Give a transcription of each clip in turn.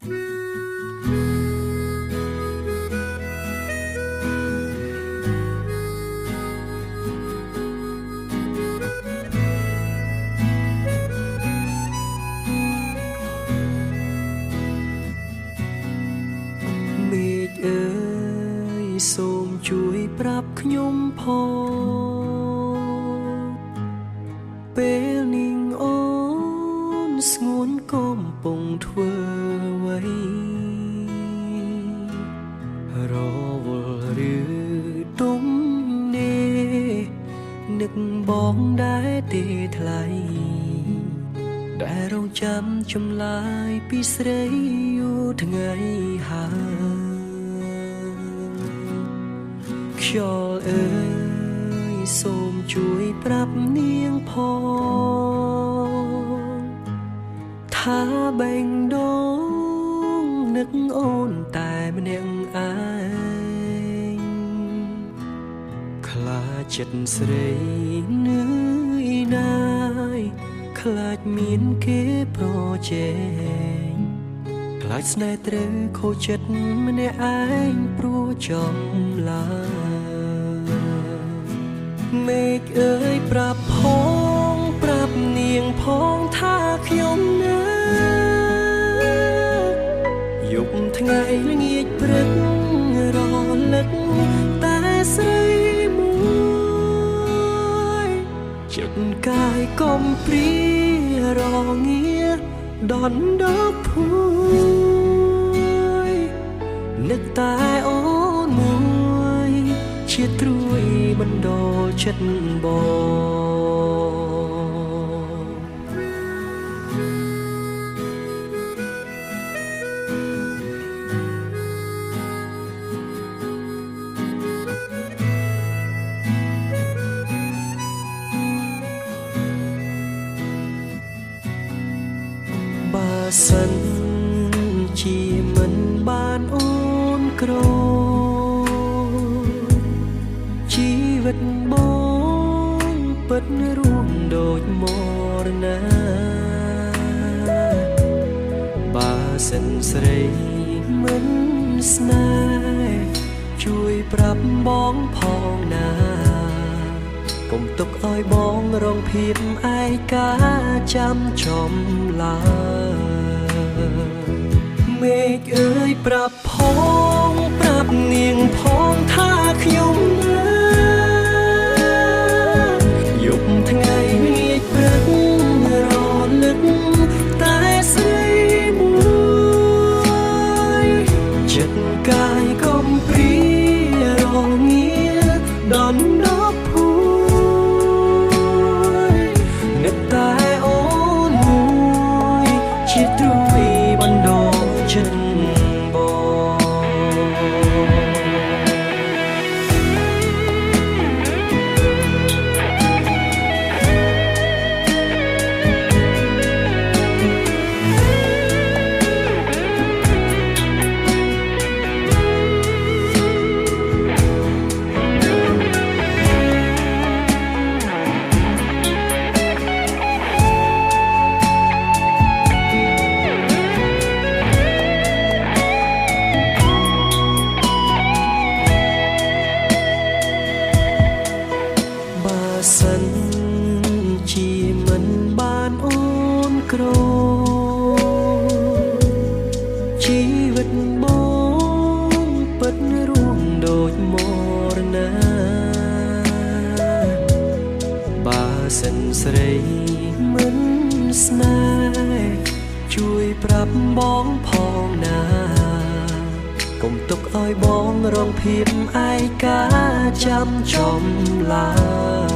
មេឃអើយសូមជួយប្រាប់ខ្ញុំផងពេលនាងអូនស្ងួនកំពុងធ្វើអ្វីរវល់ឬទុំនេនឹកបងដែរទេថ្លៃដែលរងចាំចម្លើយពីស្រីយូរថ្ងៃហើយខ្យល់អើយសូមជួយប្រាប់នាងផងថាបេងដូងនឹកអូនតែម្នាក់ឯងខ្លាចចិត្តស្រីនឿយណាយខ្លាចមានគេប្រជែងខ្លាចស្នេហ៍ត្រូវខូចចិត្តម្នាក់ឯងព្រោះចំឡើយមេឃអើយប្រាប់ផងប្រាប់នាងផងថាខ្ញុំណាយប់ថ្ងៃល្ងាចព្រឹករលឹកតែស្រីមួយចិត្តកាយកំព្រារងាដណ្ដប់ភួយនឹកតែអូនមួយជាត្រួយបណ្ដោចិត្តបងបើសិនជាមិនបានអូនក្រជីវិតបងពិតរួមដូចមរណាបើសិនស្រីមិនស្នេហ៍ជួយប្រាប់បងផងណាកុំទុកឲ្យបងរងភាពឯកាចាំចំឡើយមេឃអើយប្រាប់ផងប្រាប់នាងផងថាខ្ញុំណាយប់ថ្ងៃងាយព្រឹករលឹកតែស្រីមួយចិត្តកាយកំព្រារងាដណ្ដប់ភួយនឹកតែអូនមួយជាត្រួយបណ្ដោចិត្តបងបើសិនជាមិនបានអូនក្រជីវិតបងពិតរួមដូចមរណាបើសិនស្រីមិនស្នេហ៍ជួយប្រាប់បងផងណាកុំទុកឲ្យបងរងភាពឯកាចាំចំឡើយ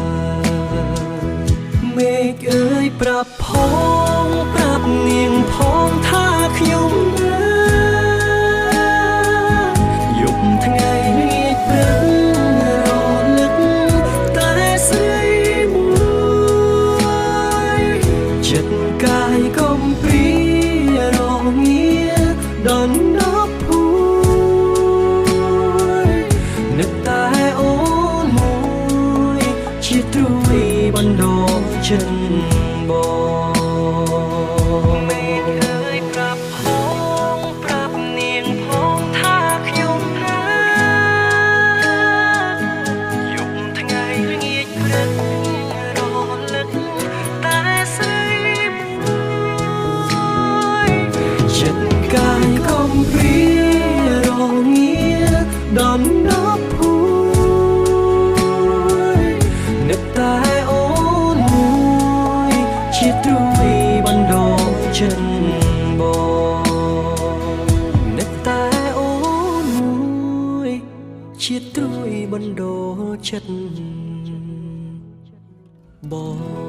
មេឃអើយប្រាប់ផងប្រាប់នាងផងថាខ្ញុំណាយប់ថ្ងៃងាយព្រឹករលឹកតែស្រីមួយចិត្តកាយកំព្រារងាដណ្ដប់ភួយនឹកតែអូនមួយជាត្រួយបណ្ដោចិត្តបងមេឃអើយប្រាប់ផង ត្រួយបណ្ដោចិត្តបងនឹកតែអូនមួយជាត្រួយបណ្ដោចិត្តបង។